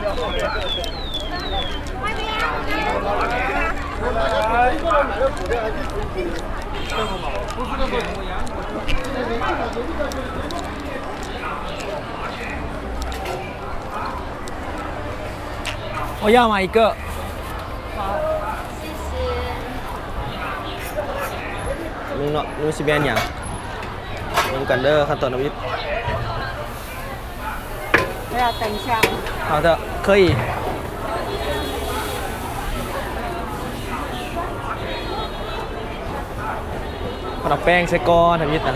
我要买一个。ລຸງເນາະ ລຸງຊິແມ່ນຫຍັງ ເບິ່ງກັນເດີ ຂັ້ນຕອນທຳອິດ. 我要等一下。好的，可以。 ເອົາແປ້ງໃສ່ກ່ອນທຳອິດນະ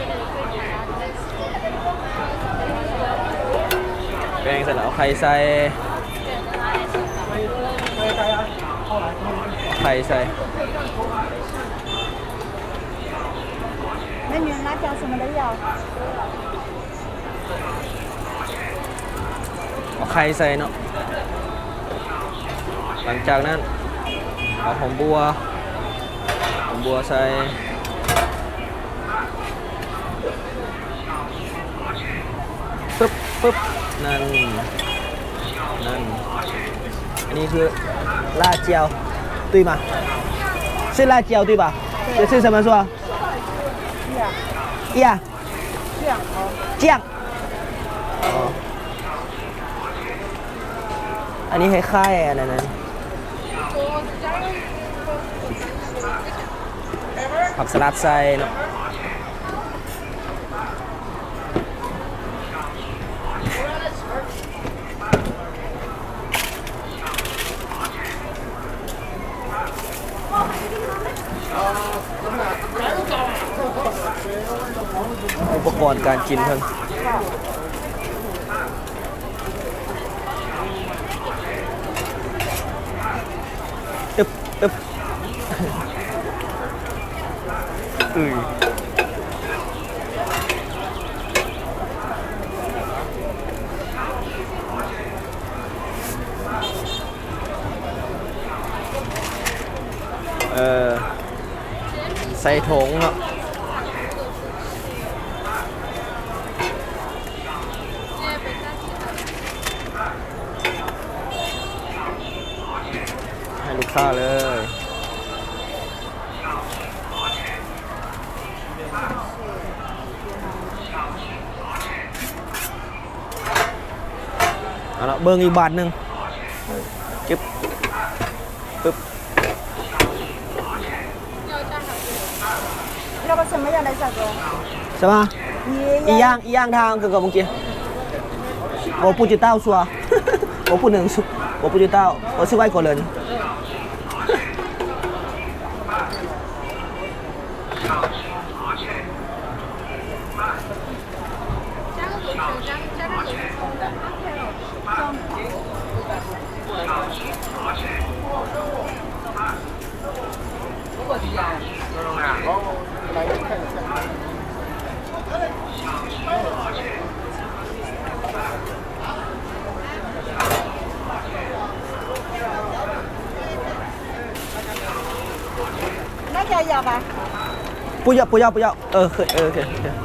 ແປ້ງໃສ່ແລ້ວເອົາໄຂ່ໃສ່ ໄຂ່ໃສ່. 那你们辣椒什么都要。 ເອົາໄຂ່ໃສ່ເນາະ ຫຼັງຈາກນັ້ນເອົາຫອມບົ່ວ ຫອມບົ່ວໃສ່ ປຶບ ປຶບ ນັ້ນ ນັ້ນ ອັນນີ້ຄືລາດຈຽວ ຕຸ້ຍມາ ຊື້ລາດຈຽວ ຕຸ້ຍມາ ຈະຊື້ສະມາຊັວ ເອີຍ ຈ້ຽງ ອໍ ອັນນີ້ຄ້າຍໆ ອັນນັ້ນນະ ຜັກສະຫຼັດໃສ່ເນາະ. ອຸປະກອນການກິນເພິ່ນ ອຶບ ອຶບ ອື ເອີ ໃສ່ຖົງເນາະ ໃຫ້ລູກຄ້າເລີຍ. ເອົາລະ ເບິ່ງອີກບາດໜຶ່ງ ຈຶບ ປຶບ 要什么样的价格？ ສະມາ 一样，一样，一样，他那个问题。我不知道说，我不能说，我不知道，我是外国人。 那个要吧？不要，不要，不要。 ເອີ ເຄີຍ ເອີ ໂອເຄ ໂອເຄ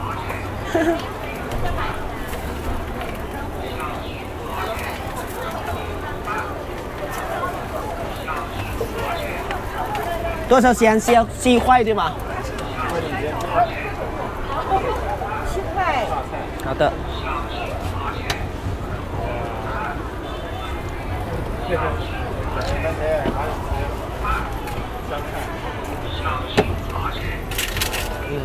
ໂຕຊາວຊຽນ ສີ່ ສີ່ໄຂວ້ຕິມາ ສີ່ໄຂວ້ ເອົາເຕີ. ອືມ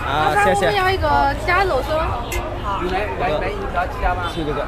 啊，谢谢。我要一个加肉松。好。来，来，来，一个加吗？是这个。